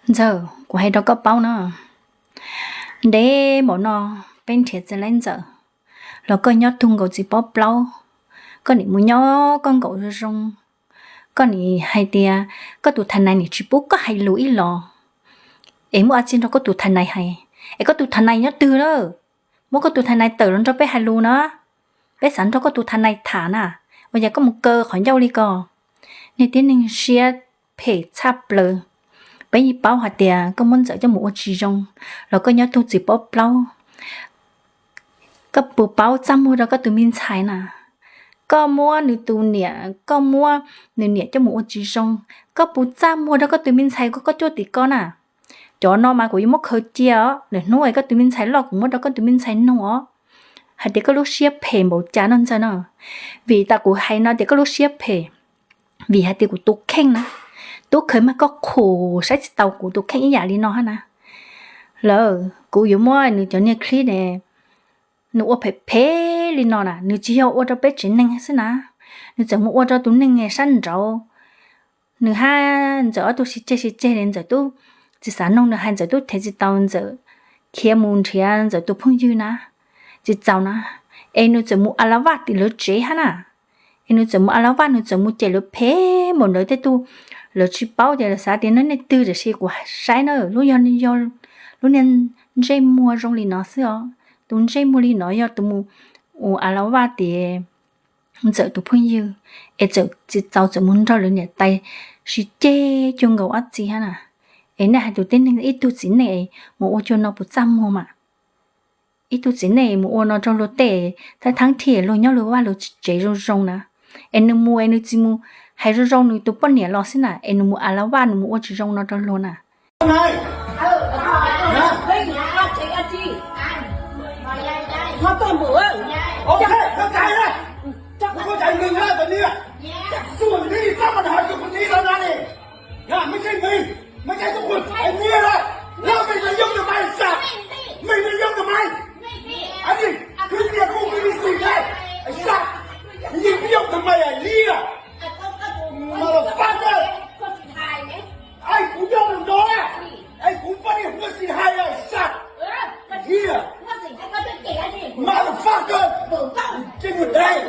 Ntxawm, kuv hais rau koj paub no, ntev npaum no peb nrhiav tsis tau Ntxawm, los koj nyob tug nkaus txiv pob plaub, koj nim mus nyob koj nkaum zoo zoo, koj nim hais tias koj tus thas nais nim tsis pub koj hais lus ib los, es muaj dab tsi nrog koj tus thas nais hais, es koj tus thas nais nyob twg lawm? Muab koj tus thas nais tawm los nrog peb hais lus na, peb xav nrog koj tus thas nais tham na, ua cas koj mus kaw qhov ncauj li ko? Niag tib neeg siab phem tshaj plaws. Peb yeej paub hais tias koj muab Ntxawm coj mus ua tsis zoo, los koj nyob tug txiv pob plaub, koj puas paub txaj muag rau koj tus me ntxhais na? Koj muab nws tus niam, koj muab nws niam coj mus ua tsis zoo, koj puas txaj muag rau koj tus me ntxhais uas koj cuab tim ko na? Cov no mas kuv yuav muab khaws cia os, lwm hnub es koj tus me ntxhais loj kuv muab rau koj tus me ntxhais nug os. Hais tias koj lub siab phem npaum cas no Ntxawm no, vim tas kuv hais no tias koj lub siab phem, vim hais tias kuv tus kheej na, tub kheej mas koj qhuas saib tsis taus kuv tus kheej ib yam li no hab na. Lawm kuv yuav muab nws cov niag clip ne, nws ua phem phem li no na, nws tsis yog ua rau peb tsev neeg xwb na, nws txawm mus ua rau tus neeg sab nraud. Nws hab Ntxawm ob tug sib ceg sib ceg li, Ntxawm tub tsis xav noog nws hais, Ntxawm tub thev tsis tau, Ntxawm khiav mus nrhiav Ntxawm tus phooj ywg na, tsis txaus na, es nws txawm mus a la vaj tim lawv tsev hab na. Es nws txawm mus a la vaj, nws txawm mus cem lawv phem npaum ntawd, tej tug lawv tsis paub ces lawv xav tias neb neeg twg, tiam sis kuv saib na, lub yog, yog lub niag ntsej muag zoo li no xwb os. Tus ntsej muag li no yog tus mus ua a la vaj tias Ntxawm tus phooj ywg, es txawm tsis txaus txawm mus nrog lawv niam tais sib ceg cuag nkaus ob txiv hab na. Es nej hais tus tib neeg ib tug txiv neej mus ua cuag no puas txaj muag mas? Ib tug txiv neej mus ua no rau luag tej, thab thaab thiaj luag nyob luag vaj luag tsev zoo zoo na. Es nws mus es nws tsis mus hais zoo zoo nws tus poj niam los xwb na, es nws mus a la vaj, nws mus ua tsis zoo no rau luag na. Motherfucker! Ai, kuv nyob mus no, ai, kuv poj niam ua xim hais, ai sas, hiv, motherfucker, tseem mus dais,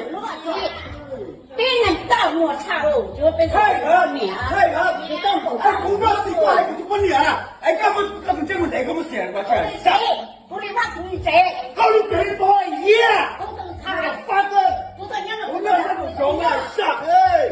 ai, kuv nyob xim koj hais kuv tus poj niam, ai, koj muab koj tus tseem mus dais, koj muab xim hais, koj lub cev li tod, hiv, motherfucker, kuv nyob hauv zoov, ai sas, hiv.